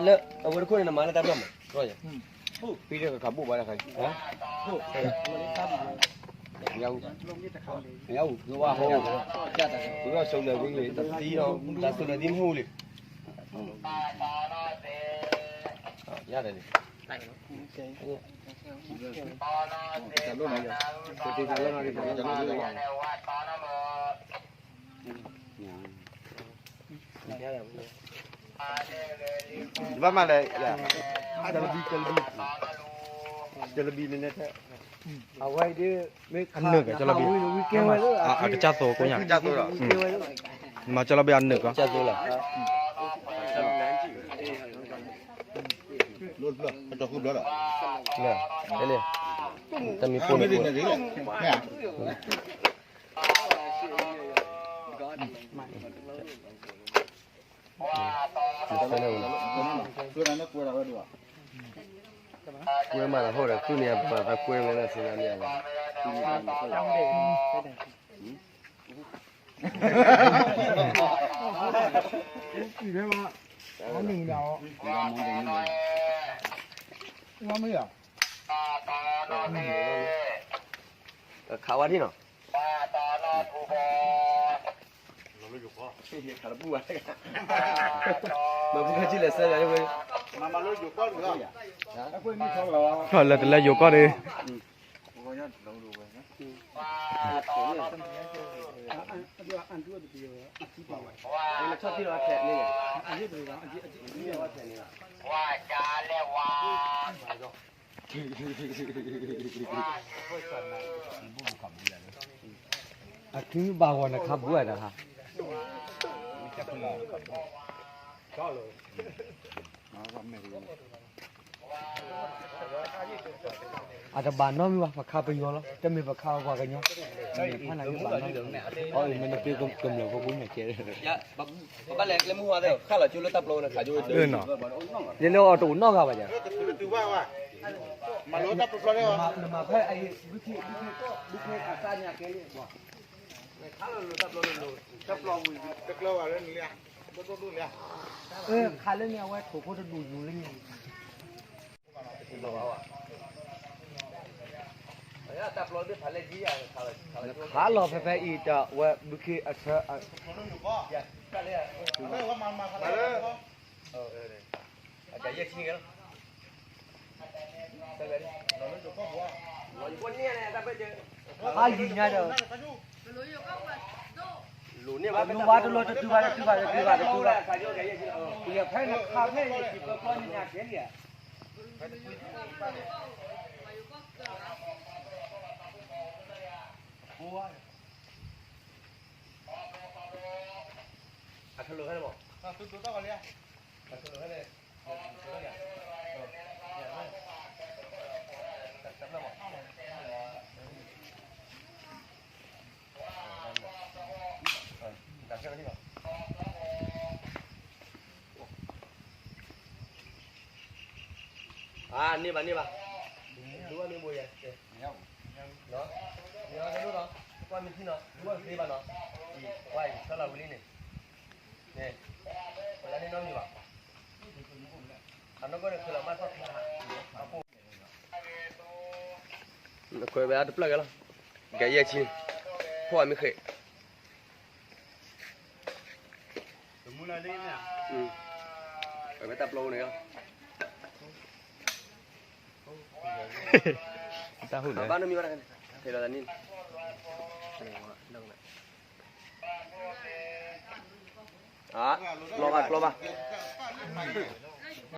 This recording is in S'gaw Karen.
လၢအဝဲတခိၣ်န့ၣ် နမၤလၢတၢ်ဘျီၣ်မး, ဖံးဒီးကခးဘိၣ်ဘၣ်တခါ, ယဝၤဟိ, ဝဲဆိလၢသံ, တၢ်ဆိလၢသံမ့ၢ်ဟူလံ, ယၤတၢ်န့ၣ် ဘၣ်မၤလဲၣ်, ကလဘံ, ကလဘံန့ၣ်, အဝဲဒၣ်, အနုာ်ကလဘံ, အကစၢ်သိကိးညါ, မၤကလဘံအနုာ်ကီး, တၢ်သိလီၤ, တမံၤဖိန့ၣ်, ကွဲမးဒီးဟိၣ်ဒီး သူၣ်န့ၣ်ပှၤသးကွဲဝဲလၢသ့ၣ်ညါန့ၣ်လီၤ, ခးဝါထံၣ်နီၤ, မၤဘူၣ်ခါဆံလဲၣ်ဆၢယၤဝဲ, လၢတလၢယိၤကီၢ်ဒီး, အထုဘၣ်ဂီၤနခါဘူးဝဲတဟါ, အတဘၣ်နီတမံၤဘၣ်, ပခါပယီၤလီၤ, တမ့ၢ်ပခါပှၤကညီ, ဖးနၤကဘၣ်နီ, အမ့ၢ်နပ့ကမျၢၢ်ဖိဖိညါကဲ, ယဲလၢအီၤတအိၣ်နီတဂၤဘၣ်ယၤ, နမၤဖဲအံၤဘုခ့ဘုခ့ဘုခ့အသးညါကဲလံ, ခါလၢတပျီလၢ, ခါလၢန့ၣ်အဝဲထိၣ်ဖိတဒူၣ်ယူၤလၢန့ၣ် ခးလီၤဖဲဖဲအံၤတၢ်ဝဲဘုခ့အဆၢ, ဟါယံၤညါဒီး, လိၣ်ဘၣ်တလိၣ်တတုၤဘၣ်တတုၤဘၣ်တတုၤဘၣ်, ယဖဲနခးဖဲယပျီပျီန့ၣ်ညါကဲလံဧါ န့ၢ်ဘၣ်န့ၢ်ဘၣ်, ဒိၣ်ဘၣ်မ့ၢ်ဘိယဲ, ကွၢ်မ့ၢ်ထံနီၤ, ဒိၣ်ဘၣ်သ့ဘၣ်နီၤ, အံၤ, ဝါအံၤ ဆၢလီၤဝံၤလံန့ၣ်, န့ၣ်, ပလၢန့ၣ်နီတမံၤဘၣ်, အနီၢ်ကီၢ်န့ၣ် ချုးလီၤဘၣ်ထီၣ်ခါ, အခိၣ် နခွဲးဝဲအတပျၢ်ကဲလီၤ, ကဲယဲၢ်ဆံ, ဖိအမ့ၢ်ဃ့ၢ်, ဝဲတၢ်ပျီန့ၣ်, တၢ်ဟူးလၢဘၣ်နမံၤဘၣ်, ဖဲလီၤတနံၣ်, ပျီဘၣ်ပျီဘၣ်.